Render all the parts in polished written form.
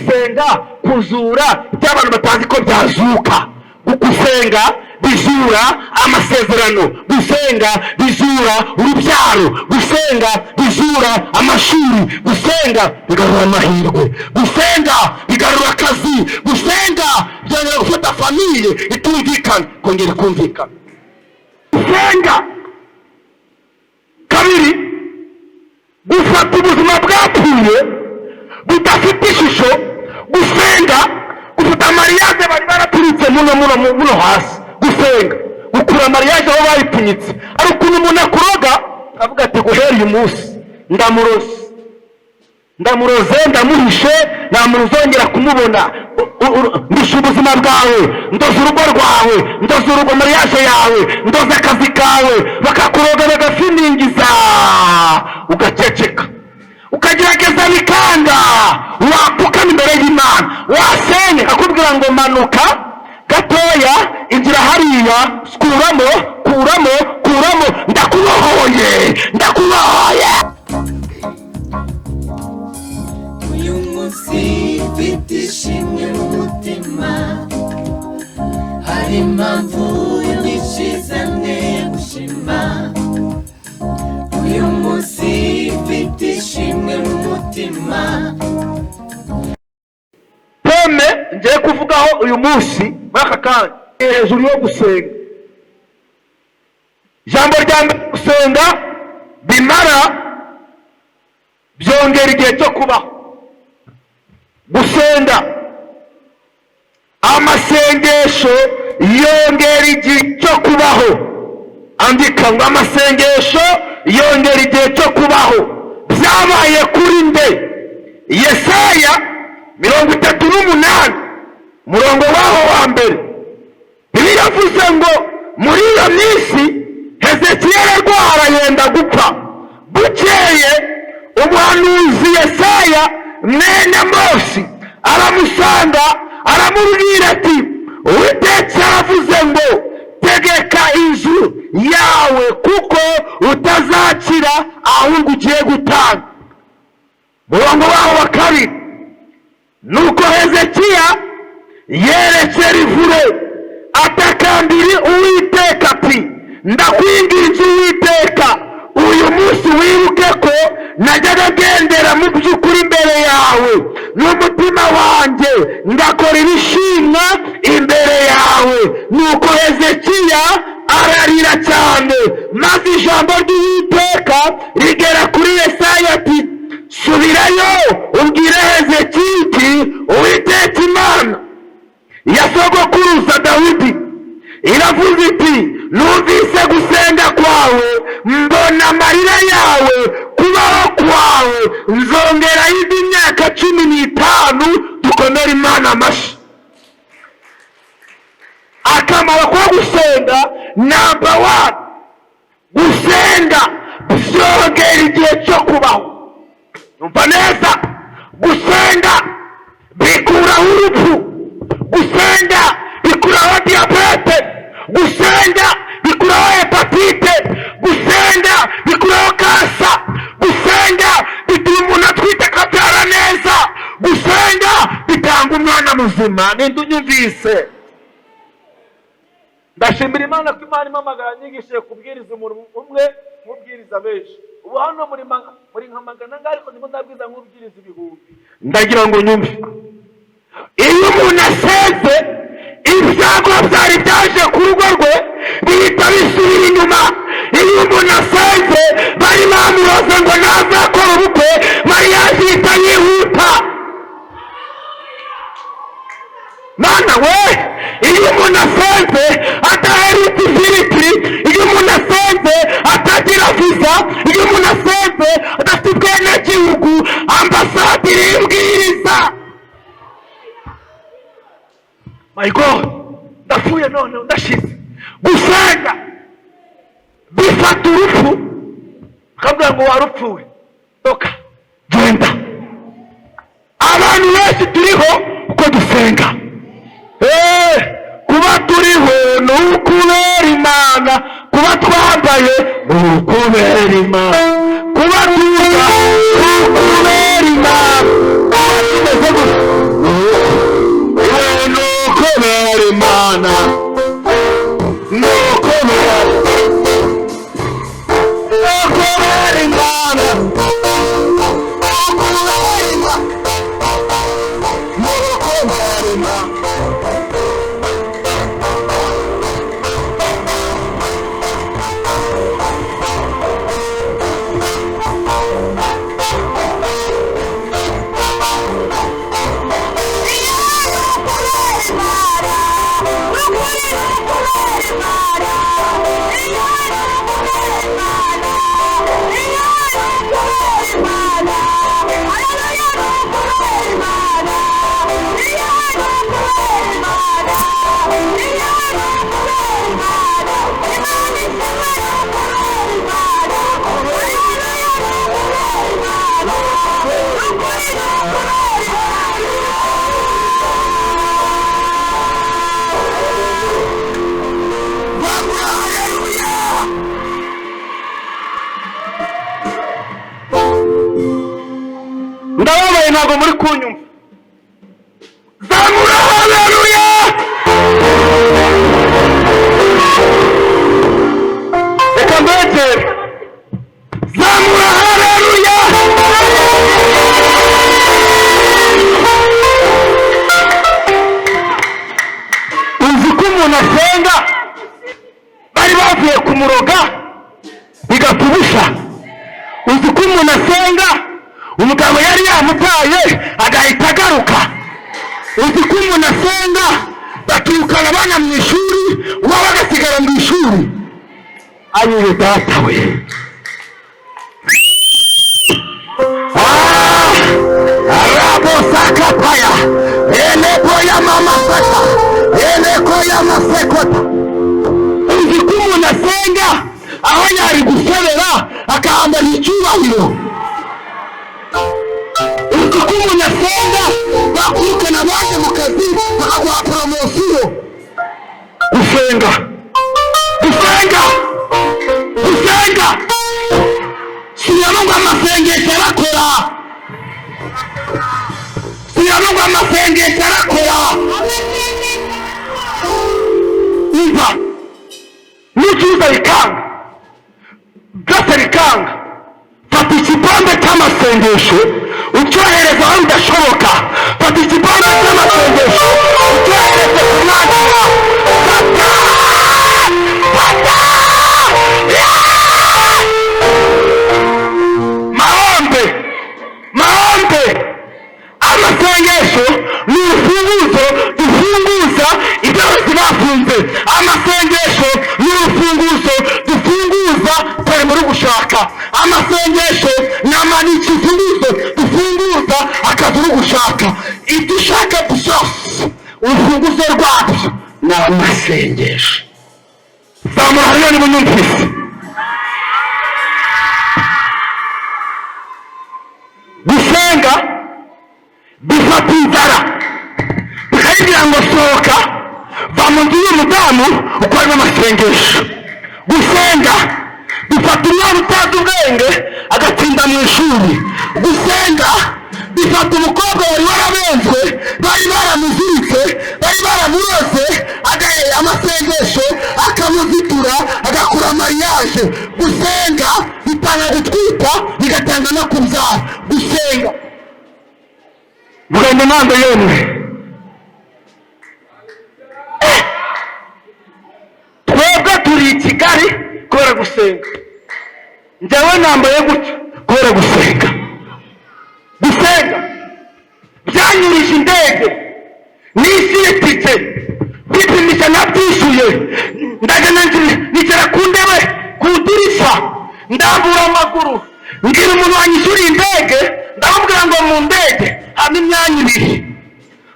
Gusenga kuzura ibyo abantu batazi ko byazuka. Gusenga bizura amasezerano, gusenga bizura urubyaro, gusenga bizura amashuri, gusenga bigarura amahirwe, gusenga bigarura akazi, gusenga byongera gufata famille itumvikana kongera ikumvikana. Gusenga kabiri, gufata ubuzima bwapfuye budafite ishusho. Gusenga gufata mariage bari baraturitse muno muno muno hasi. Gusenga gukura mariage aho bayipfunyitse. Hari ukuntu umuntu akuroga avuga ati: "Guhera uyu munsi ndamuroze, ndamuroze, ndamuhishe, nta muntu uzongera kumubona. Ndishe ubuzima bwawe, ndoze urugo rwawe, ndoze urugo mariage yawe, ndoze akazi kawe." Bakakuroga, bagafiningiza, ugaceceka, ukagerageza bikanga. Wapfukama imbere y'Imana, wasenga, akakubwira ngo: "Manuka gatoya, inzira hariya, kuramo, kuramo, kuramo, ndakubohoye, ndakubohoye." Uyu munsi mfite ishimwe mu mutima, hari impamvu nyinshi zanteye gushima. Uyu munsi mfite ishimwe mu mutima. Thème ngiye kuvugaho uyu munsi muri aka kanya hejuru yo gusenga, ijambo rya mbere: gusenga bimara byongera igihe cyo kubaho. Gusenga, amasengesho yongera igihe cyo kubaho. Andika ngo: amasengesho yongera igihe cyo kubaho. Byabaye kuri nde? Yesaya 38, umurongo waho wa mbere. Bibiliya yavuze ngo: muri iyo minsi Hezekiya ararwara, yenda gupfa. Bukeye umuhanuzi Yesaya mwene Amosi aramusanga, aramubwira ati: "Uwiteka aravuze ngo: tegeka inzu yawe, kuko utazakira, ahubwo ugiye gutanga." Murongo waho wa kabiri: nuko Hezekiya yerekera ivure, atakambira Uwiteka ati: "Ndakwinginze Uwiteka, uyu munsi wibuke ko najyaga ngendera mu by'ukuri imbere yawe n'umutima wanjye, ngakora ibishimwa imbere yawe." Nuko Hezekiya ararira cyane. Maze ijambo ry'Uwiteka rigera kuri Yesaya ati: "Subirayo ubwire Hezekiya uti: Uwiteka Imana ya sogokuruza Dawidi iravuze iti: numvise gusenga kwawe, mbona amarira yawe, kubaho kwawe nzongeraho indi myaka 15." Dukomere Imana amashyi. Akamaro ko gusenga, number one: gusenga byongera igihe cyo kubaho. Umva neza, gusenga bikuraho urupfu, gusenga bikuraho diyabete, gusenga bikuraho hépatite, gusenga bikuraho cancer, gusenga bituma umuntu atwite akabyara neza, gusenga bitanga umwana muzima. Ninde unyumvise? Ndashimira Imana ko Imana impamagara nyigishije kubwiriza umuntu umwe nk'ubwiriza benshi. Ubu hano muri nka magana angahe, ariko ndimo ndabwiza nk'ubwiriza ibihumbi. Ndagira ngo nyumve, iyo umuntu asenze, ibyago byari byaje ku rugo rwe bihita bisubira inyuma. Iyo umuntu asenze, bari bamuroze ngo ntazakora ubukwe, mariage ihita yihuta. Mana we! Iyo umuntu asenze adaherutse ifiriti, iyo umuntu asenze atagira visa, iyo umuntu asenze adafite ubwenegihugu, ambasade irimbwiriza. My God, ndapfuye none, ndashize. Gusenga bifata urupfu, Akabwira ngo: "Warupfuwe, toka, genda." Abantu benshi turiho uko dusenga. Kuba turiho ni ukubera Imana, kuba twambaye ni ukubera Imana, kuba tuza ni ukubera Imana, kuba tumeze gutya ni Ntabwo muri kunyumva. Zamura haleluya. Reka mbegere. Zamura haleluya. Uzi ko umuntu asenga bari bavuye kumuroga bigapfa. Uzi ko umuntu asenga umugabo yari yamutaye agahita agaruka. Uzi ko umuntu asenga bakirukana abana mu ishuri, uwaba agasigara mu ishuri. Ayiwe data we. Arabosakapaya eleboya mama saka elekoya masekota. Uzi ko umuntu asenga aho yari gusobera akahambara icyubahiro. Uzi ko umuntu asenga bakwirukana abandi mu kazi bakaguha poromosiyo. Gusenga, gusenga, gusenga. Siyama ngo amasengesho arakora. Siyama ngo amasengesho arakora. Umva, n'ucuruza bikanga, byose bikanga, fata igikombe cy'amasengesho ucyohereza aho bidashoboka. Fata igikombe cy'amasengesho ucyohereze ku mwana. Fata, fata. Maombe, maombe. Amasengesho ni urufunguzo dufunguza ibyo bose bafunze. Amasengesho ni urufunguzo dufunguza twari muri gushaka. Amasengesho ni ikifunguzo dufunguza akazi uri gushaka. Ibyo ushaka byose urufunguzo rwabyo ni amasengesho. Zamura hariya niba unyumvise. Gusenga bifata inzara bikayibwira ngo sohoka, va mu nzu y'umudamu ukoremo amasengesho. Gusenga bifata umwana utazi ubwenge agatsinda mu ishuri. Gusenga bifata umukobwa wari warabenzwe, bari baramuziritse, bari baramuroze, agahera amasengesho akamuzitura agakora mariage. Gusenga bitanga gutwita, bigatanga no kubyara. Gusenga mugende nande yemwe. Twebwe turi i Kigali kubera gusenga. Njyewe nambaye gutya kubera gusenga. Gusenga byanyurije indege, nishyuye itike, kwipimisha nabyishyuye, ndagenda nicara ku ntebe ku idirishya, ndambura amaguru, mbwira umuntu wanyishyuriye indege, ndamubwira ngo mu ndege haba imyanya ibiri,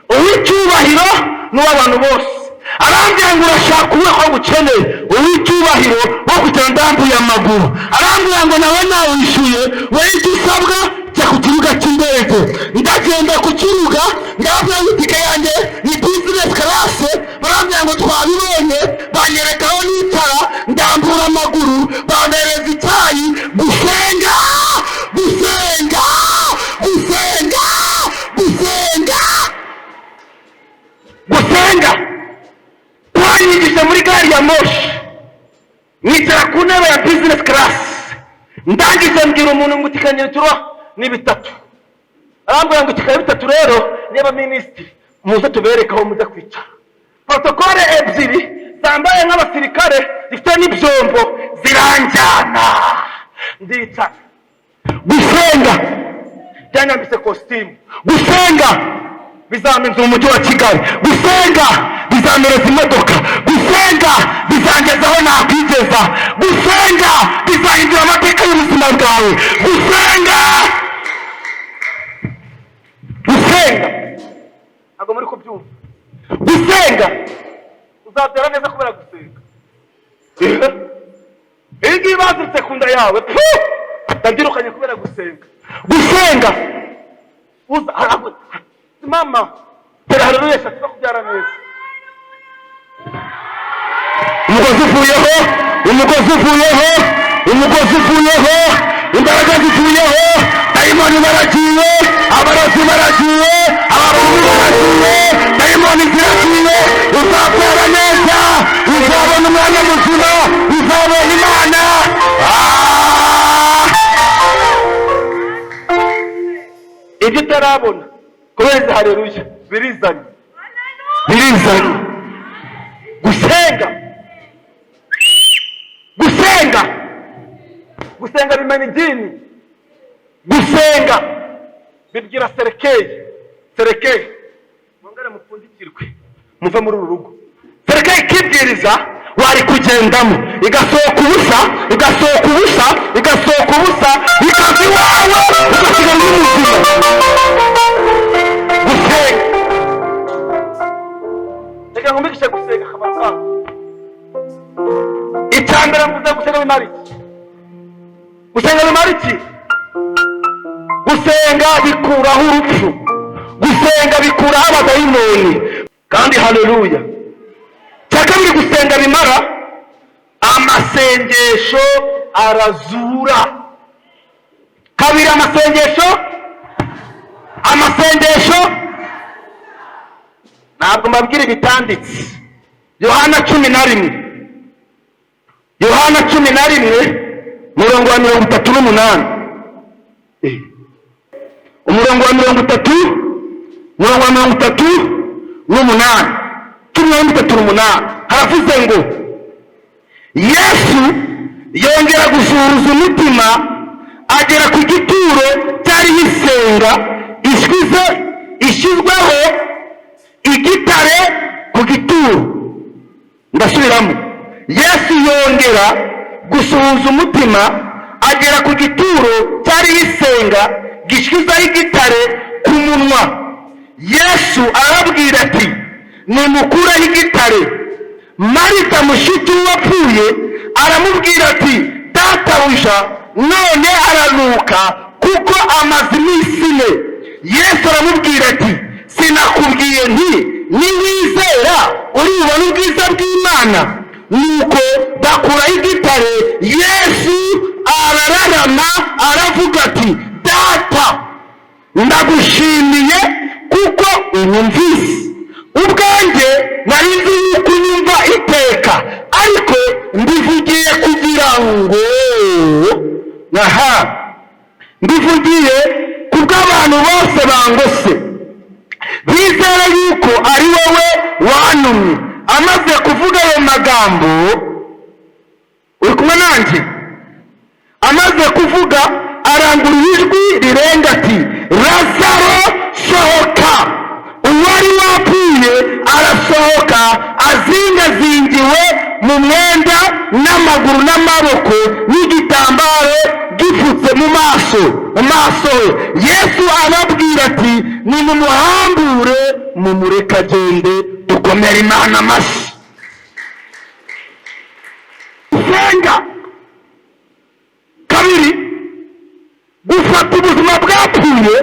uw'icyubahiro n'uw'abantu bose. Arambwira ngo urashaka uwe ko gukeneye uw'icyubahiro wo kugira ndambuye amaguru. Arambwira ngo nawe nawishyuye, wowe icyo usabwa jya ku kibuga cy'indege. Ndagenda ku kibuga, ndababwira ngo itike yanjye ni business class, barambwira ngo twabibonye, banyereka aho nicara, ndambura amaguru, bampereza icyayi. Gusenga, gusenga, gusenga, gusenga, gusenga. Twanyigisha muri gari ya moshi, nicara ku ntebe ya business class, ndangije mbwira umuntu ngo itikanyira ni bitatu. Arambwira ngo itikanya bitatu rero niba minisitiri muze tubereke aho mujya kwicara. Protokole ebyiri zambaye nk'abasirikare zifite n'ibyombo ziranjyana, ndicara. Gusenga byanyambitse kositimu. Gusenga bizampa inzu mu mujyi wa Kigali. Gusenga bizampereza imodoka. Gusenga bizangeza aho nakwigeza. Gusenga bizahindura amateka y'ubuzima bwawe. Gusenga, gusenga. Ntabwo muri kubyumva. Gusenga uzabyara neza kubera gusenga. Iyi ngiyi baziritse ku nda yawe, ndabyirukanye kubera gusenga. Gusenga uza mama tera haleluya eshatu zo kubyara neza. Umugozi uvuyeho, umugozi uvuyeho, umugozi uvuyeho, imbaraga zivuyeho. Dayimoni baragiye, abarozi baragiye, abapfumu baragiye, dayimoni ziragiye. Uzabyara neza, uzabona umwana muzima, uzabona Imana. Ah! Ibyo utarabona kubera izi hareruya birizanye. Birizanye. Gusenga, gusenga, Gusenga bimena idini. Gusenga Bibwira cercueil, cercueil, mwongere mupfundikirwe muve muri uru rugo. Cercueil ikibwiriza wari kugendamo, igasohoka ubusa, igasohoka ubusa, igasohoka ubusa, ikava iwawe, ugasigara uri muzima. Gusenga. Reka nkumvikishe gusenga akamaro kako. Icya mbere mvuze, gusenga bimara iki? Gusenga bimara iki? Gusenga bikuraho urupfu, gusenga bikuraho abadayimoni. Kandi haleluya! Cya kabiri gusenga bimara, amasengesho arazura. Kabiri, amasengesho, amasengesho. Ntabwo mbabwira ibitanditse. Yohana 11, Yohana 11, murongo wa 38. Umurongo wa 30, umurongo wa 38, 10:38, haravuze ngo: "Yesu yongera gusuhuza umutima, agera ku gituro cyari gisenga ishyize ishyizweho igitare ku gituro." Ndasubiramo: Yesu yongera gusuhuza umutima, agera ku gituro cyari gisenga gishyizeho igitare ku munwa. Yesu arababwira ati: "Nimukureho igitare." Marita, mushiki w'uwapfuye, aramubwira ati: "Databuja, none aranuka, kuko amaze iminsi 4." Yesu aramubwira ati: "Sinakubwiye nti niwizera uri bubone ubwiza bw'Imana?" Nuko bakuraho igitare. Yesu arararama, aravuga ati: "Data, ndagushimiye kuko unyumvise. Ubwanjye nari nzi yuko unyumva iteka, ariko mbivugiye kugira ngo, aha, mbivugiye kubw'abantu bose bangose, bizere yuko ari wowe wantumye." Amaze kuvuga ayo magambo, uri kumwe nanjye? Amaze kuvuga, arangurura ijwi rirenga ati: "Lazaro, sohoka!" Uwari wapfuye arasohoka, azingazingiwe mu mwenda n'amaguru n'amaboko, n'igitambaro gipfutse mu maso he. Yesu arababwira ati: "Nimumuhambure, mumureke agende." Dukomere Imana amashyi. Senga. Kabiri, gufata ubuzima bwapfuye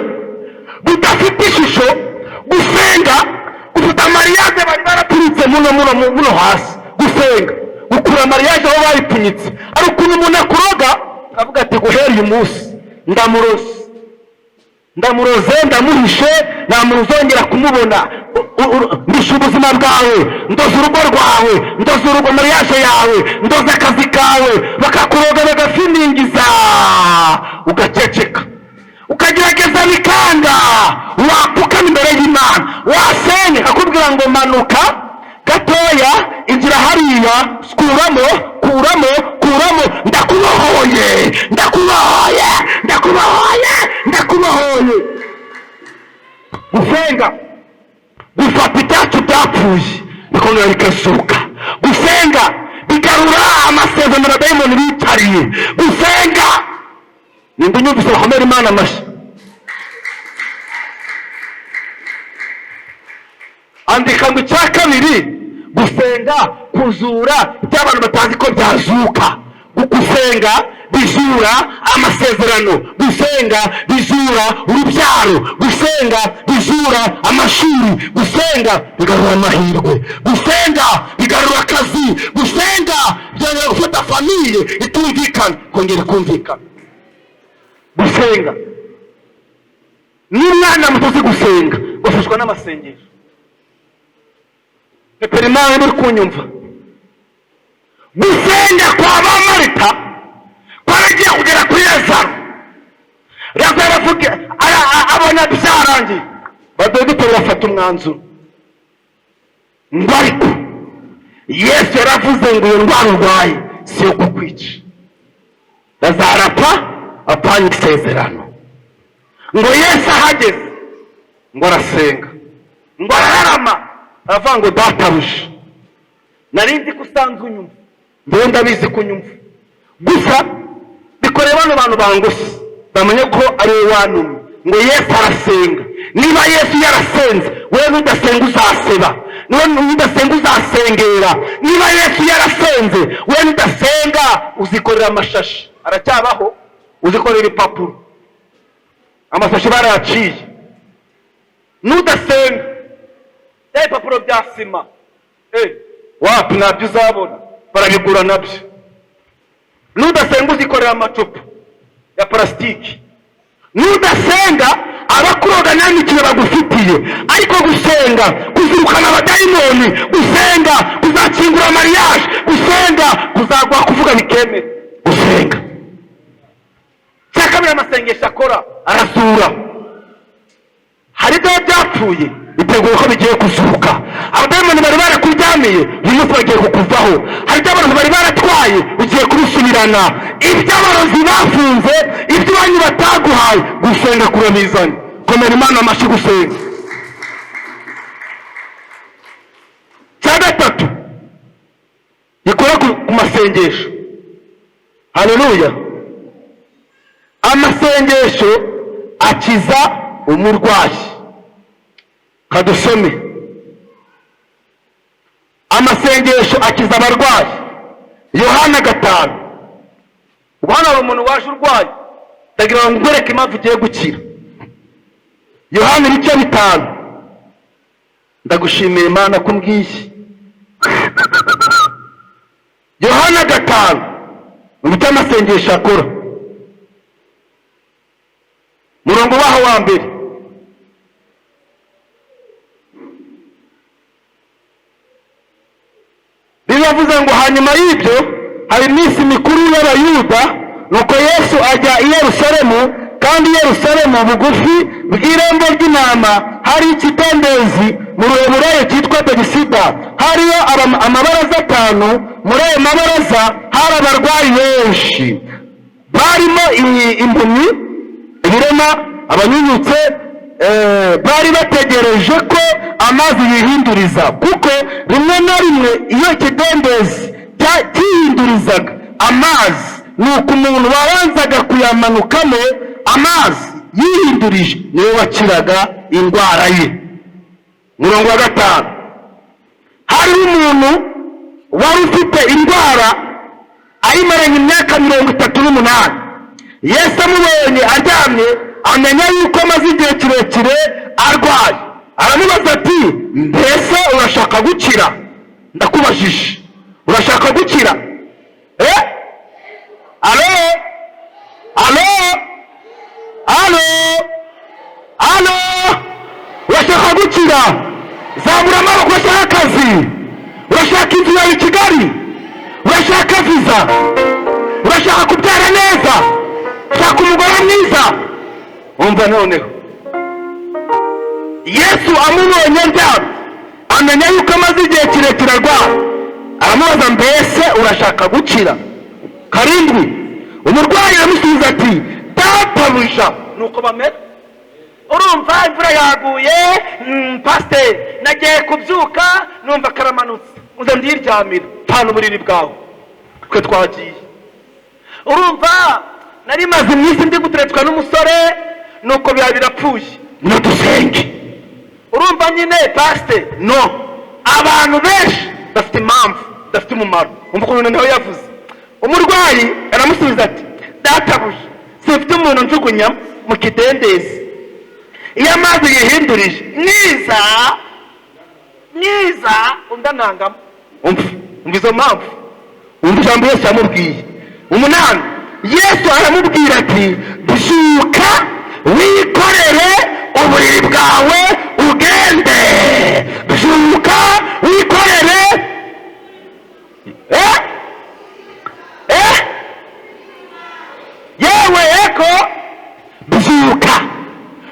budafite ishusho. Gusenga gufata mariage bari baraturutse muno muno muno hasi. Gusenga gukura mariage aho bayipfunyitse. Ari ukuntu umuntu akuroga, akavuga ati: "Guhera uyu munsi ndamuroze, ndamuroze, ndamuhishe, nta muntu uzongera kumubona. Ndishe ubuzima bwawe, ndoze urugo rwawe, ndoze urugo, mariage yawe, ndoze akazi kawe." Bakakuroga, bagafiningiza, ugaceceka, ukagerageza bikanga. Wapfukama imbere y'Imana, wasenga, akakubwira ngo: "Manuka gatoya, inzira hariya, kuramo, kuramo, kuramo, ndakubohoye, ndakubohoye, ndakubohoye, ndakubohoye." Gusenga gufata ibyacu byapfuye bikongera bikazuka. Gusenga bigarura amasezerano dayimoni bicariye. Gusenga, ninde unyumvise? Bakomere Imana amashyi. Andika ngo: icya kabiri, gusenga kuzura ibyo abantu batazi ko byazuka. Gusenga bizura amasezerano, gusenga bizura urubyaro, gusenga bizura amashuri, gusenga bigarura amahirwe, gusenga bigarura akazi, gusenga byongera gufata famille itumvikana kongera kumvikana. Gusenga. N'umwana muto uzi gusenga gufashwa n'amasengesho. Pepera Imana uri kunyumva. Gusenga kwa ba Marita kwaragiye kugera kuri Lazaro. Lazaro avuga abona byarangiye, badogiteri bafata umwanzuro ngo ariko Yesu yaravuze ngo iyo ndwara urwaye si iyo kukwica. Lazaro apfa apanye isezerano. Ngo Yesu ahageze ngo arasenga, ngo arararama, aravuga ngo databuja, nari nzi ko usanzwe unyumva, njyewe ndabizi ko unyumva, gusa bikoreye bano bantu bangose bamenye ko ari wowe wantumye. Ngo Yesu arasenga. Niba Yesu yarasenze, wowe nudasenga uzaseba, niba nudasenga uzasengera. Niba Yesu yarasenze, wowe nudasenga uzikorera amashashi, aracyabaho, uzikorera ibipapuro, amasashi barayaciye. Nudasenga bya bipapuro bya sima, wapi, ntabyo uzabona, barabigura nabyo. Nudasenga uzikorera amacupa ya parasitiki. Nudasenga abakuroga nta mikino bagufitiye. Ariko gusenga kuzirukana abadayimoni, gusenga kuzakingura mariage, gusenga kuzaguha kuvuga bikemera, gusenga. Cya kabiri amasengesho akora, arasura. Hari ibyo byapfuye biteguye ko bigiye kuzuka. Abadayimoni bari barakuryamiye uyu munsi bagiye kukuvaho. Hari ibyo abarozi bari baratwaye ugiye kubisubirana. Ibyo abarozi bafunze, ibyo iwanyu bataguhaye, gusenga kurabizana. Komera Imana amashyi. Gusenga. Cya gatatu gikora ku masengesho, haleluya, amasengesho akiza umurwayi. Kadusome. Amasengesho akiza abarwayi, Yohana 5. Ubu hano hari umuntu waje urwaye, ndagira ngo nkwereke impamvu ugiye gukira. Yohana ibice 5. Ndagushimiye Imana ko umbwiye. Yohana 5, uburyo amasengesho akora, murongo waho wa mbere. Bibavuze ngo hanyuma y'ibyo hari iminsi mikuru y'Abayuda, nuko Yesu ajya i Yerusalemu, kandi i Yerusalemu bugufi bw'irembo ry'intama hari ikidendezi mu Ruheburayo cyitwa Betisida, hariyo amabaraza 5. Muri ayo mabaraza hari abarwayi benshi barimo impumyi, ibirema, abanyunyutse, bari bategereje ko amazi yihinduriza, kuko rimwe na rimwe iyo ikidendezi cyihindurizaga amazi, nuko umuntu wabanzaga kuyamanukamo amazi yihindurije niwe wakiraga indwara ye. Murongo wa 5, hariho umuntu wari ufite indwara ayimaranye imyaka 38. Yesu amubonye aryamye amenya yuko amaze igihe kirekire arwaye, aramubaza ati mbese urashaka gukira? Ndakubajije, urashaka gukira? Alo, alo, alo, alo, urashaka gukira? Zamura amaboko. Urashaka akazi? Urashaka inzu yawe i Kigali? Urashaka viza? Urashaka kubyara neza? Ushaka umugore mwiza? Umva noneho, Yesu amubonye aryamye amenya yuko amaze igihe kirekire arwaye, aramubaza mbese urashaka gukira? 7, umurwayi aramusubiza ati databuja. Nuko bamera. Urumva imvura yaguye, pasiteri nagiye kubyuka numva karamanutse, uza ndiryamira pana uburiri bwawe twe twagiye. Urumva nari maze iminsi ndi guteretswa n'umusore, nuko biba birapfuye, nidusenge. Urumva nyine pasiteri, no abantu benshi bafite impamvu bafite umumaro. Umva ukuntu nawe yavuze. Umurwayi aramusubiza ati databuja, simfite umuntu njugunya mu kidendezi iyo amazi yihindurije, mwiza mwiza undi anangamo. Umva izo mpamvu, umva ijambo Yesu yamubwiye. 8, Yesu aramubwira ati byuka wikorere Uburiri bwawe ugende. Byuka wikorere. Eh? Eh? Yewe eko, byuka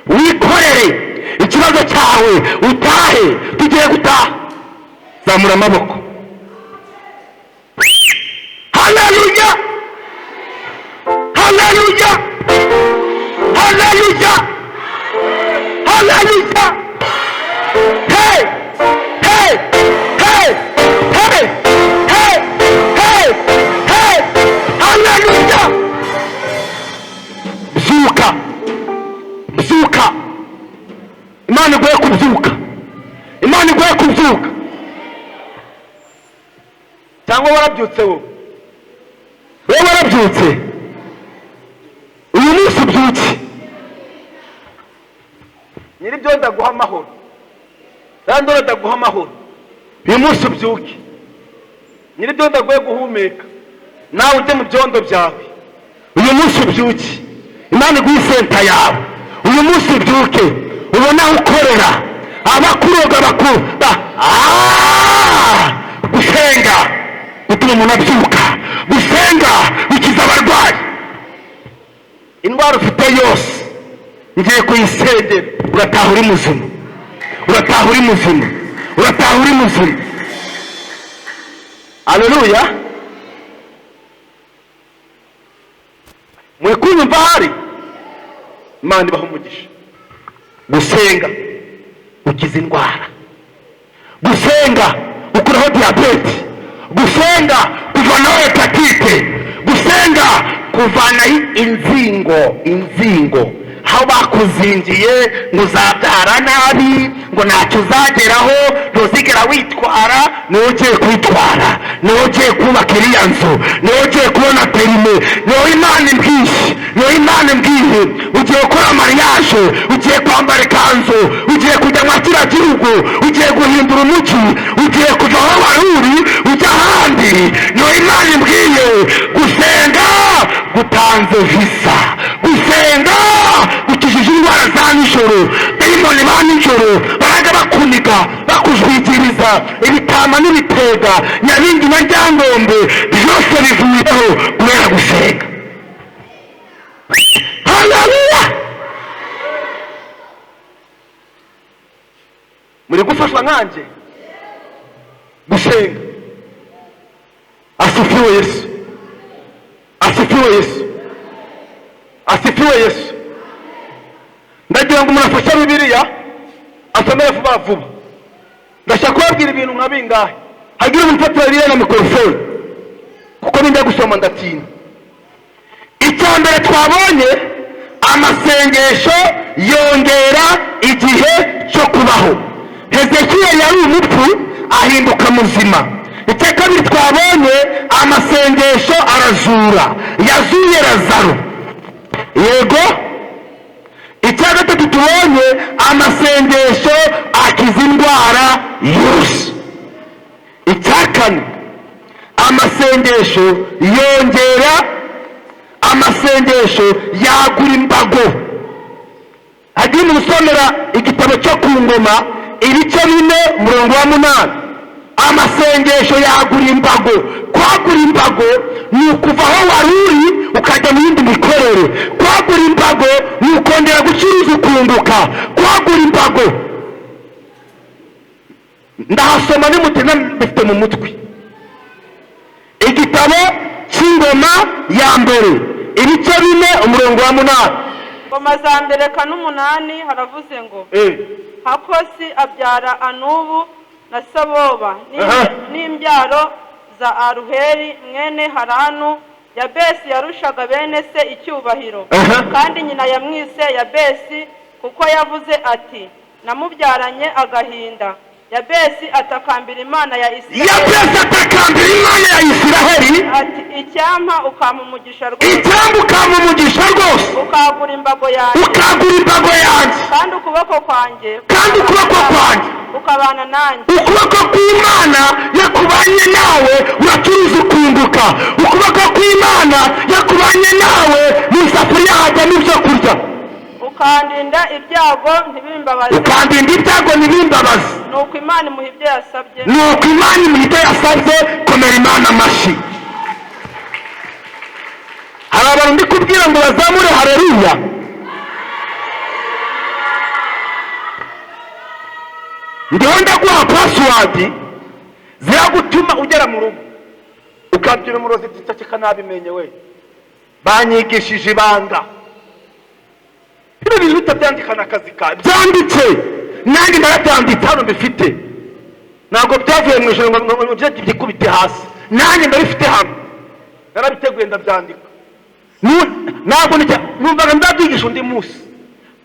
wikorere ikibazo cyawe, utahe. Tugiye gutaha. Zamura amaboko. Haleluya, haleluya, haleluya, haleluya! Hey, hey, hey, hey, hey, hey, hey! Haleluya! Byuka, byuka! Imana iguhe kubyuka, Imana iguhe kubyuka. Cyangwa warabyutse wowe? Wowe warabyutse? Uyu munsi ubyuke. Nyiribyo, ndaguha amahoro. Randora, ndaguha amahoro. Uyu munsi ubyuke. Nyiribyo, ndaguhe guhumeka, nawe ujye mu byondo byawe. Uyu munsi ubyuke, Imana iguhe isenta yawe. Uyu munsi ubyuke, ubone aho ukorera. Abakuroga bakuba. Gusenga gutuma umuntu abyuka, gusenga gukiza abarwayi. Indwara ufite yose ngiye kuyisengera, urataha uri muzima, urataha uri muzima, urataha uri muzima. Aleluya! Muri kunyumva? Hari Imana ibaha umugisha. Gusenga gukiza indwara, gusenga gukuraho diyabete, gusenga kuvanaho hepatite, gusenga kuvanaho inzingo, inzingo aho bakuzingiye ngo uzabyara nabi, ngo ntacyo uzageraho, ntuzigera witwara. Niwe ugiye kwitwara, niwe ugiye kubaka iriya nzu, niwe ugiye kubona perime, niwe Imana imbwiye, niwe Imana imbwiye. Ugiye gukora mariage, ugiye kwambara ikanzu, ugiye kujya mwa kiriya gihugu, ugiye guhindura umujyi, ugiye kuva aho wari uri ujya ahandi. Niwe Imana imbwiye. Gusenga gutanze visa, gusenga gukijije indwara za nijoro. Dayimoni ba nijoro baraga bakuniga, bakujwigiriza ibitama n'ibitega, nyabingi na ryangombe, byose bivuyeho kubera gusenga. Haleluya! Muri gufashwa nkanjye? Gusenga. Asifiwe Yesu, asifiwe Yesu, asifiwe Yesu! Ndagira ngo umuntu afashe Bibiliya asomere vuba vuba. Ndashaka kubabwira ibintu nka bingahe. Hagira umuntu ufatira Bibiliya na mikorofone, kuko ninjya gusoma ndatinda. Icya mbere twabonye, amasengesho yongera igihe cyo kubaho. Hezekiyeli yari umupfu, ahinduka muzima. Icya kabiri twabonye, amasengesho arazura, yazuye Lazaro. Yego. Icya gatatu tubonye, amasengesho akiza indwara yose. Icya kane, amasengesho yongera, amasengesho yagura imbago. Hagira umuntu usomera igitabo cyo ku Ngoma, ibice 4, umurongo wa 8. Amasengesho yagura imbago. Kwagura imbago ni ukuva aho wari uri ukajya mu yindi mikorere. Kwagura imbago ni ukongera gucuruza ukunguka. Kwagura imbago, ndahasoma nimutena mbifite mu mutwe. Igitabo cy'Ingoma ya mbere, ibice 4, umurongo wa 8. Ngoma za mbere 8, haravuze ngo: Hakosi abyara Anubu na Saboba n'imbyaro za Aruheri mwene Haranu. Yabesi yarushaga bene se icyubahiro. Kandi nyina yamwise Yabesi kuko yavuze ati: "Namubyaranye agahinda." Yabesi atakambira Imana ya Isiraheli. Yabesi atakambira Imana ya Isiraheli. Ati: "Icyampa ukampa umugisha rwose, Icyampa ukampa umugisha rwose, ukagura imbago yanjye, ukagura imbago yanjye, kandi ukuboko kwanjye, kandi ukuboko kwanjye ukabana nanjye." Ukuboko kw'Imana yakubanye nawe, uracuruza ukunguka. Ukuboko kw'Imana yakubanye nawe, mu isafuriya hajyamo ibyo kurya. Ukandinda ibyago ntibimbabaze. Ukandinda ibyago ntibimbabaze. Nuko Imana imuha ibyo yasabye. Nuko Imana imuha ibyo yasabye. Komera Imana amashyi. Hari abantu ndi kubwira ngo bazamure haleluya. Ndiho ndaguha password ziragutuma ugera mu rugo ukabyira umurozi ticaceka nabimenye we banyigishije ibanga. Bino bintu bitabyandikana akazi kawe byanditse, nanjye narabyanditse hano mbifite, ntabwo byavuye mu ijoro ngo byikubite hasi, nanjye ndabifite hano narabiteguye ndabyandika. Ntabwo numvaga ndabyigisha undi munsi,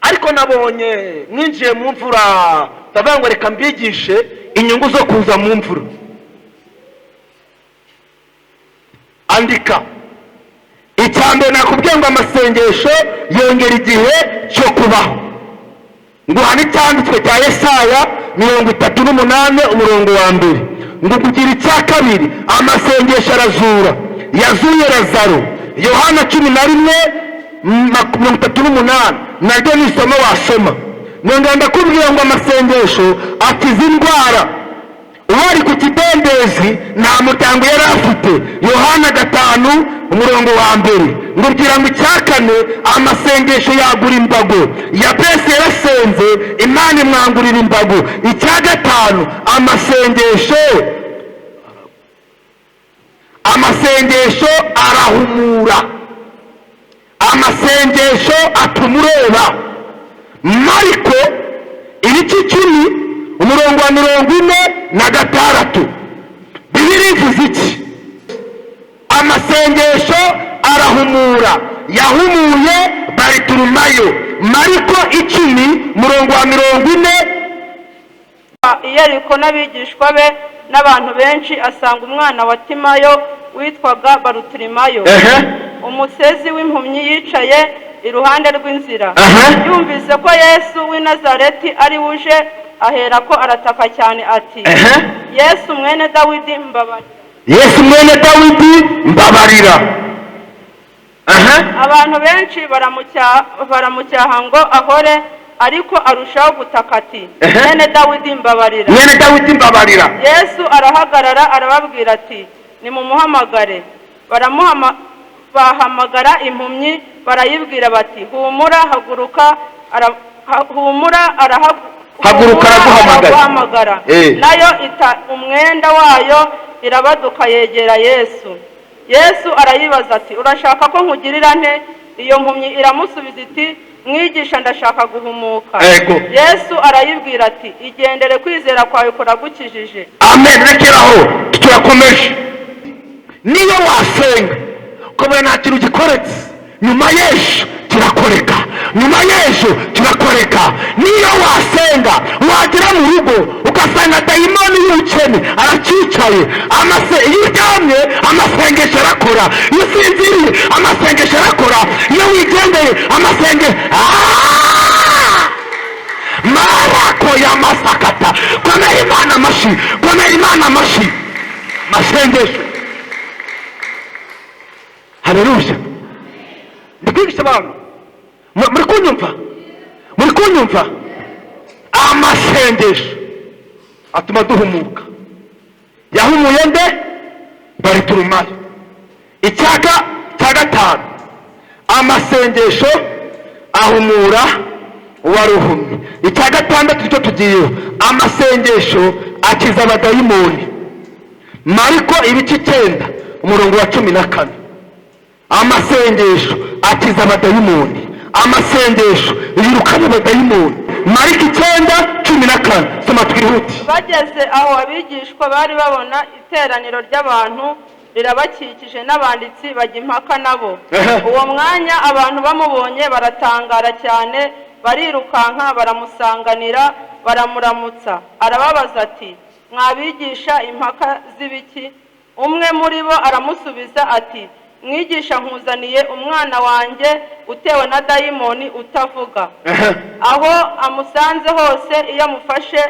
ariko nabonye mwinjiye mu mvura ndavuga ngo reka mbigishe inyungu zo kuza mu mvura. Andika. Icya mbere nakubwiye ngo amasengesho yongera igihe cyo kubaho. Nguha n'icyanditswe cya Yesaya 38 umurongo wa 1. Ngo kugira icya kabiri, amasengesho arazura, yazuye Lazaro. Yohana 11:38 naryo ni isomo wasoma. Nongera ndakubwira ngo amasengesho akiza indwara. Uwari ku kidendezi nta muryango yari afite. Yohana 5 umurongo wa 1. Ngubwira ngo icya kane, amasengesho yagura imbago. Yabesi yarasenze Imana imwangurira imbago. Icya gatanu, amasengesho arahumura, amasengesho atuma ureba. Mariko ibice 10 umurongo wa 46. Bibiliya ivuze iki? Amasengesho arahumura, yahumuye Bariturumayo. Mariko 10 umurongo wa 40. I Yeriko n'abigishwa be n'abantu benshi asanga umwana wa Timayo witwaga Baruturimayo, umusezi w'impumyi yicaye iruhande rw'inzira. Yumvise ko Yesu w'i Nazareti ari uje, aherako arataka cyane ati: Yesu mwene Dawidi mbabarira. Yesu mwene Dawidi mbabarira. Abantu benshi baramucyaha ngo ahore, ariko arushaho gutaka ati: Mwene Dawidi mbabarira. Mwene Dawidi mbabarira. Yesu arahagarara arababwira ati: nimumuhamagare. Bahamagara impumyi barayibwira bati: humura, haguruka, humura, haguruka araguhamagara. Nayo ita umwenda wayo irabaduka yegera Yesu. Yesu arayibaza ati: urashaka ko nkugirira nte? Iyo mpumyi iramusubiza iti: mwigisha, ndashaka guhumuka. Yesu arayibwira ati: igendere, kwizera kwawe kuragukijije. Amen. Rekeraho, turakomeje. Niyo wasenga ukabona nta kintu gikoretse, nyuma y'ejo kirakoreka, nyuma y'ejo kirakoreka. Niyo wasenga wagera mu rugo ugasanga dayimoni y'ubukene aracyicaye. Iyo uryamye amasengesho arakora, iyo usinziriye amasengesho arakora, iyo wigendeye amasengesho. Marako ya masakata. Komera Imana amashyi, komera Imana amashyi. Masengesho. Haleluya. Ndikwigisha abantu. Muri kunyumva? Muri kunyumva? Amasengesho atuma duhumuka. Yahumuye nde? Bariturumayo. Icyaga cya gatanu, amasengesho ahumura uwaruhumye. Icya gatandatu cyo tugiyeho, amasengesho akiza abadayimoni. Mariko ibice 9 umurongo wa 14. Amasengesho akiza abadayimoni, amasengesho yirukana abadayimoni. Mariko 9:14. Soma twihute. Bageze aho abigishwa bari babona iteraniro ry'abantu rirabakikije n'abanditsi bajya impaka nabo. Uwo mwanya abantu bamubonye baratangara cyane, barirukanka baramusanganira baramuramutsa. Arababaza ati: mwabigisha impaka z'ibiki? Umwe muri bo aramusubiza ati: mwigisha, nkuzaniye umwana wanjye utewe na dayimoni utavuga. Aho amusanze hose iyo amufashe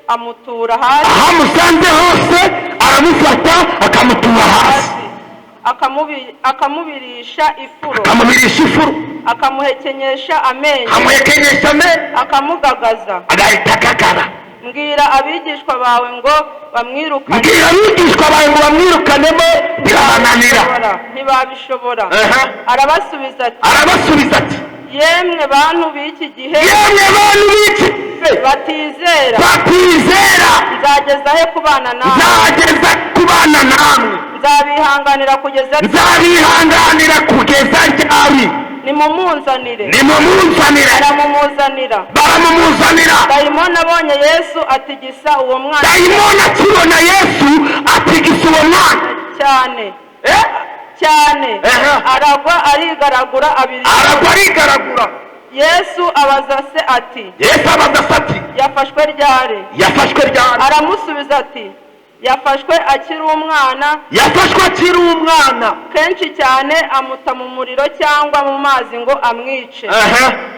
amutura hasi. Aho amusanze hose aramufata akamutura hasi. Akamubirisha ifuro, Akamubirisha ifuro. Akamuhekenyesha amenyo, Akamuhekenyesha amenyo. Akamugagaza. Agahita agagara. Mbwira abigishwa bawe ngo bamwirukane. Mbwira abigishwa bawe ngo bamwirukanemo, birabananira. Ntibabishobora. Aha. Arabasubiza ati, Arabasubiza ati, yemwe bantu b'iki gihe yemwe bantu b'iki batizera, batizera, nzageza he kubana namwe? Nzageza kubana namwe? Nzabihanganira kugeza ryari? Nzabihanganira kugeza ryari? Nimumunzanire. Nimumunzanire. Baramumuzanira. Baramumuzanira. Dayimoni abonye Yesu atigisa uwo mwana. Dayimoni akibona Yesu atigisa uwo mwana. Cyane. Eh? Cyane. Ehe. Aragwa arigaragura abiri. Aragwa arigaragura. Yesu abaza se ati, Yesu abaza se ati, yafashwe ryari? Yafashwe ryari? Aramusubiza ati, yafashwe akiri umwana. Yafashwe akiri umwana. Kenshi cyane amuta mu muriro cyangwa mu mazi ngo amwice.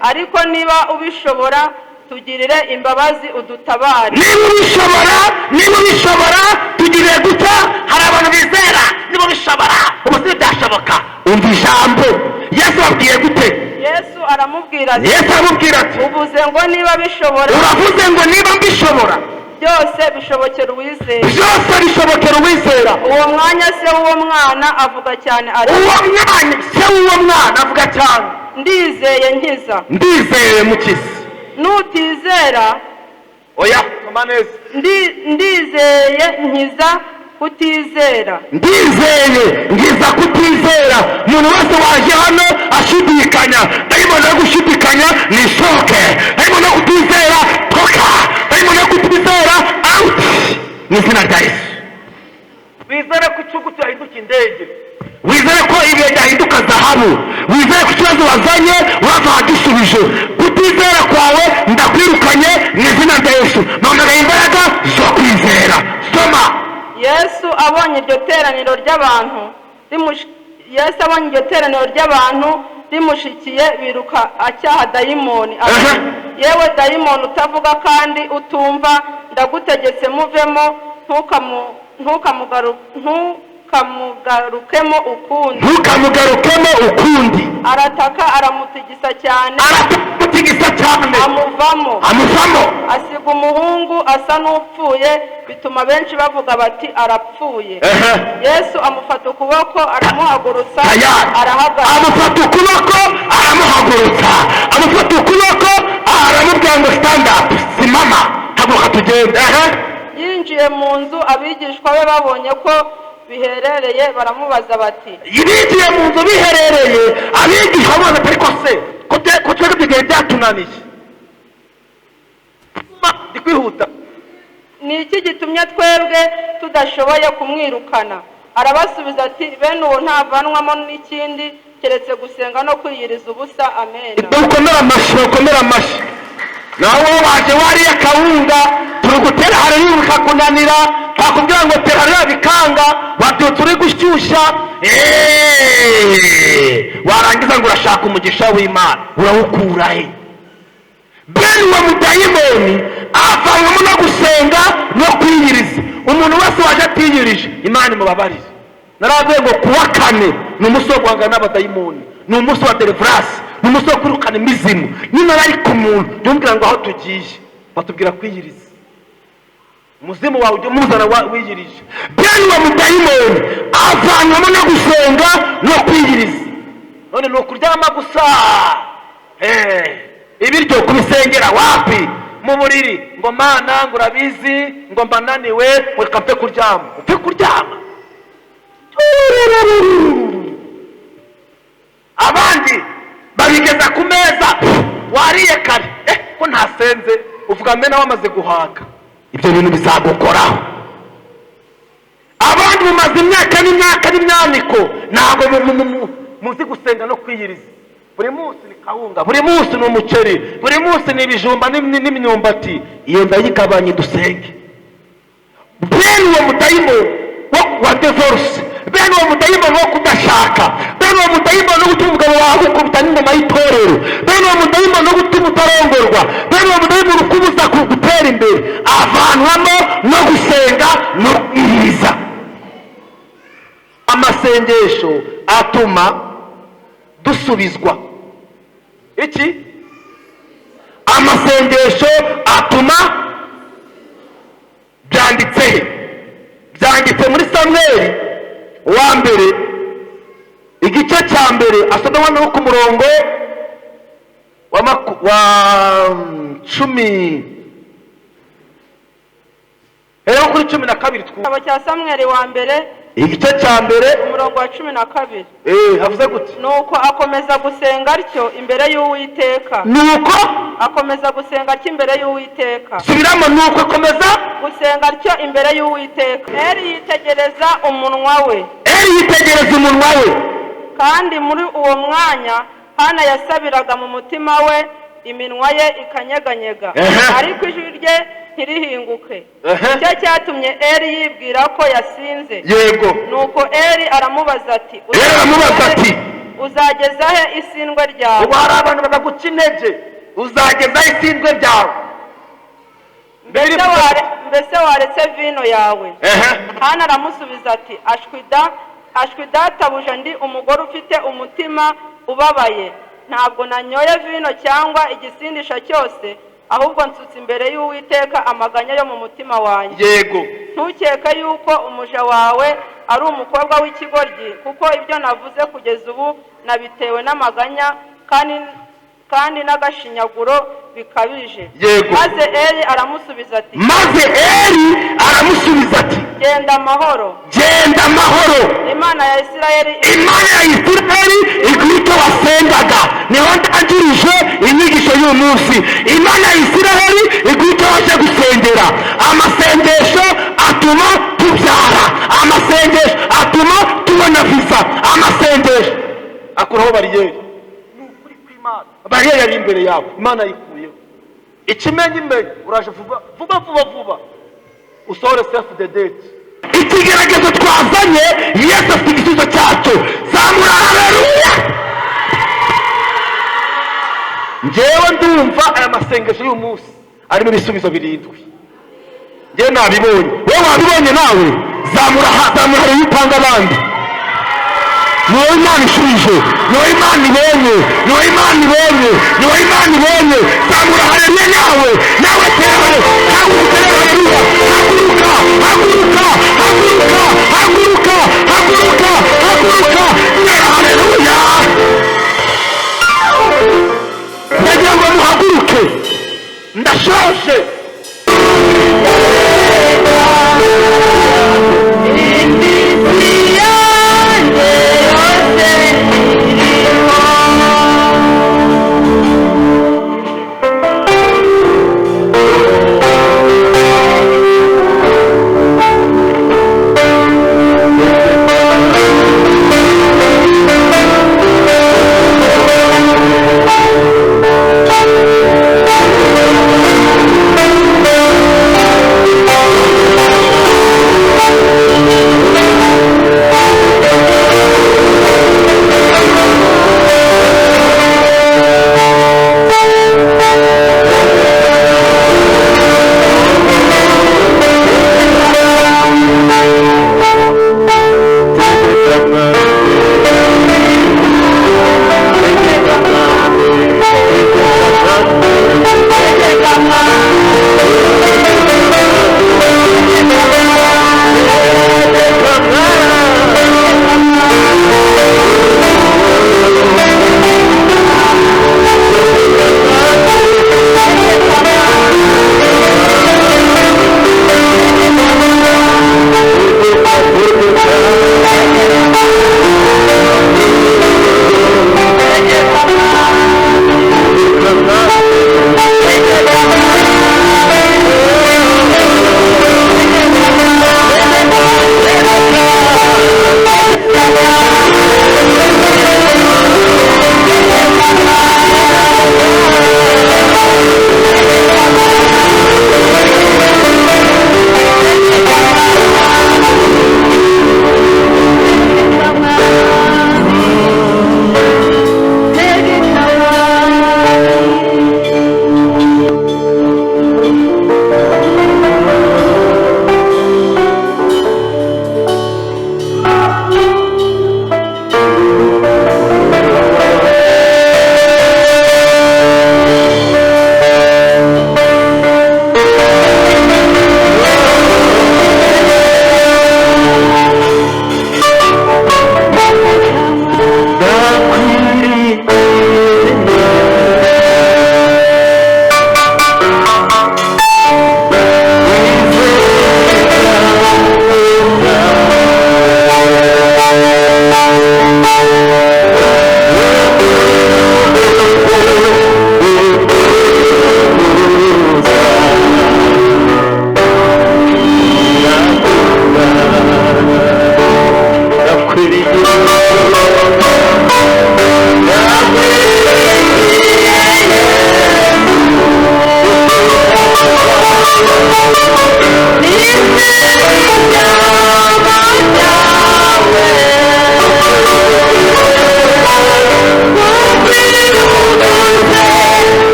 Ariko niba ubishobora, tugirire imbabazi udutabare. Niba ubishobora, niba ubishobora, tugirire gutya. Hari abantu bizera niba ubishobora, ubu si byashoboka. Umva ijambo Yesu ababwiye gute? Yesu aramubwira ati, Yesu aramubwira ati, uvuze ngo niba bishobora. Uravuze ngo niba mbishobora. Byose bishobokera uwizera. Byose bishobokera uwizera. Uwo mwanya se w'uwo mwana avuga cyane ati, Uwo mwanya se w'uwo mwana avuga cyane, ndizeye, nkiza. Ndizeye, mukiza. Nutizera. Oya, soma neza. Ndizeye, nkiza kutizera. Ndizeye, ngiza kutizera. Umuntu wese waje hano ashidikanya, dayimoni yo gushidikanya ni ishoke, dayimoni yo kutizera toka, dayimoni yo kutizera out mu izina rya Yesu. Wizere ko icyugu cyahinduka indege. Wizere ko ibihe byahinduka zahabu. Wizere ko ikibazo wazanye wava agisubije. Kutizera kwawe ndakwirukanye mu izina rya Yesu. Mpamagaye imbaraga zo kwizera. Soma. Yesu abonye iryo teraniro ry'abantu rimushikiye biruka, acyaha dayimoni ati, yewe dayimoni utavuga kandi utumva, ndagutegetse, muvemo, ntukamugarukemo ukundi. Ntukamugarukemo ukundi. Arataka, aramutigisa cyane. Aramutigisa cyane. Amuvamo. Amuvamo. Asiga umuhungu asa n'upfuye, bituma benshi bavuga bati, arapfuye. Yesu amufata ukuboko, aramuhagurutsa. Tayari. Arahagarara. Amufata ukuboko, aramuhagurutsa. Amufata ukuboko, aramubwira ngo stand up, simama, haguruka tugende. Yinjiye mu nzu, abigishwa be babonye ko biherereye baramubaza bati, Binjiye mu nzu biherereye, abigishwa bose, ariko se ko twebwe ibihe byatunaniye? Ndi kwihuta. Ni iki gitumye twebwe tudashoboye kumwirukana? Arabasubiza ati, bene uwo ntavanwamo n'ikindi keretse gusenga no kwiyiriza ubusa. Amen. Ukomere amashyi, ukomere amashyi. Nawe waje wariye akawunga, turi gutera haleluya bikakunanira, twakubwira ngo tera haleluya bikanga, wabyutse uri gushyushya. Warangiza ngo urashaka umugisha w'Imana, urawukura he? Bene uwo mudayimoni avanwamo no gusenga no kwiyiriza. Umuntu wese waje atiyirije, Imana imubabarire. Naravuye ngo kuwa kane ni umunsi wo guhangana n'abadayimoni, ni umunsi wa deliverance, ni umunsi wo kwirukana imizimu. Niba ari ku muntu ntumbwira ngo aho tugiye batubwira kwiyiriza, umuzimu wawe ujya umuzana wiyirije. Bene uwo mudayimoni avanwamo no gusenga no kwiyiriza. None ni ukuryama gusa. Ibiryo kubisengera wapi, mu buriri ngo Mana, ngo urabizi, ngo mbananiwe, ngo reka mpe kuryama, upfe kuryama. Abandi babigeza ku meza, wariye kare, ko ntasenze, uvuga mena wamaze guhaga. Ibyo bintu bizagukoraho. Abandi mumaze imyaka n'imyaka n'imyaniko, ntabwo muzi gusenga no kwiyiriza. Buri munsi ni kawunga, buri munsi ni umuceri, buri munsi ni ibijumba n'imyumbati. Iyo ndayigabanye dusenge. Bene uwo mudayimoni wa divorce, bene uwo mudayimoni wo kudashaka, bene uwo mudayimoni wo gutuma umugabo wawe agukubita n'ingoma y'itorero, bene uwo mudayimoni wo gutuma utarongorwa, bene uwo mudayimoni ukubuza gutera imbere, avanwamo no gusenga no kwiyiriza. Amasengesho. Amasengesho atuma dusubizwa. Iki? Amasengesho atuma. Byanditse he? Byanditse muri Samweli wa mbere, igice cya mbere, asoma no ku murongo wa 10, rero kuri 12. Igitabo cya Samweli wa mbere, Igice cya mbere, umurongo wa 12. Havuze gute? Nuko akomeza gusenga atyo imbere y'Uwiteka. Nuko Akomeza gusenga atyo imbere y'Uwiteka. Subiramo: nuko akomeza Gusenga atyo imbere y'Uwiteka. Eli yitegereza umunwa we. Eli yitegereza umunwa we. Kandi muri uwo mwanya Hana yasabiraga mu mutima we, iminwa ye ikanyeganyega, ariko ijwi rye ntirihinguke. Nicyo cyatumye Eli yibwira ko yasinze. Nuko Eli aramubaza ati: Eli aramubaza ati, "Uzageza he isindwe ryawe?" Ubu hari abantu bakaguca intege: "Uzagezaho isindwe ryawe?" Mbese waretse vino yawe?" Hana aramusubiza ati: "Ashwi da, ashwi databuja, ndi umugore ufite umutima ubabaye. Ntabwo nanyoye vino cyangwa igisindisha cyose, ahubwo nsutse imbere y'Uwiteka amaganya yo mu mutima wanjye. Ntukeke yuko umuja wawe ari umukobwa w'ikigoryi, kuko ibyo navuze kugeza ubu nabitewe n'amaganya kandi n'agashinyaguro bikabije." Maze Eli aramusubiza ati: Maze Eli aramusubiza ati: "Genda amahoro. "Genda amahoro. Imana ya Isirayeli Imana ya Isirayeli iguha icyo wasengaga." Niho ndangirije inyigisho y'uyu munsi. Imana ya Isirayeli iguha icyo waje gusengera. Amasengesho atuma tubyara, amasengesho atuma tubona visa, amasengesho akuraho bariyeri. Ni ukuri kw'Imana, bariyeri yari imbere yawe Imana yikuyeho. Ikimenyimenyi, uraje vuba vuba vuba vuba usohore save the date. Ikigeragezo twazanye, Yesu afite igisubizo cyacu. Zamura haleluya! Njyewe ndumva aya masengesho y'uyu munsi arimo ibisubizo birindwi. Njyewe nabibonye, wowe wabibonye nawe? Zamura zamura haleluya, utanga abandi. Ni wowe Imana ishubije, ni wowe Imana ibonye, ni wowe Imana ibonye, ni wowe Imana ibonye. Zamura haleluya nawe, nawe tera haleluya, haguruka, tera haleluya. Haguruka, haguruka, haguruka, haguruka, haguruka, haguruka, tera haleluya! Ndagira ngo muhaguruke, ndashoje. Iminsi yanjye yose iriho.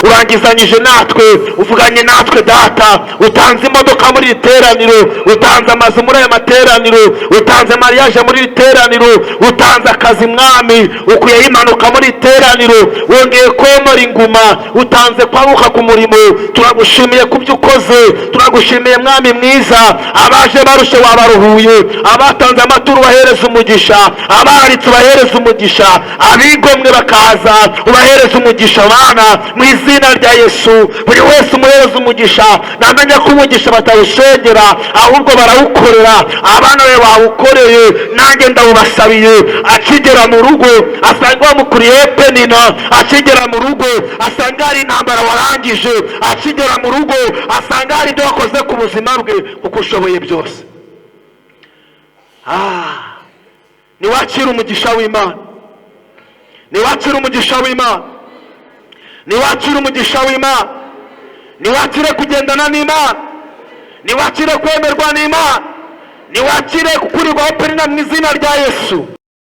Urangizanyije natwe, uvuganye natwe Data. Utanze imodoka muri iri teraniro, utanze amazu muri aya materaniro, utanze mariage muri iri teraniro, utanze akazi Mwami, ukuyeho impanuka muri iri teraniro, wongeye komora inguma, utanze kwaguka ku murimo. Turagushimiye ku byo ukoze, turagushimiye Mwami mwiza. Abaje barushe wabaruhuye, abatanze amaturo ubahereza umugisha, abaharitse ubahereza umugisha, abigomwe bakaza ubahereza umugisha. Bana mu izina rya Yesu, buri wese umuhereza umugisha. Namenya ko umugisha batawusengera ahubwo barawukorera. Abana be bawukoreye, nanjye ndawubasabiye. Akigera mu rugo asanga wamukuriye Penina, akigera mu rugo asanga hari intambara warangije, akigera mu rugo asanga hari ibyo wakoze ku buzima bwe, kuko ushoboye byose. Niwakira umugisha w'Imana, niwakira umugisha w'Imana, niwakira umugisha w'Imana, niwakire kugendana n'Imana, niwakire kwemerwa n'Imana, niwakire gukurirwaho Penina mu izina rya Yesu.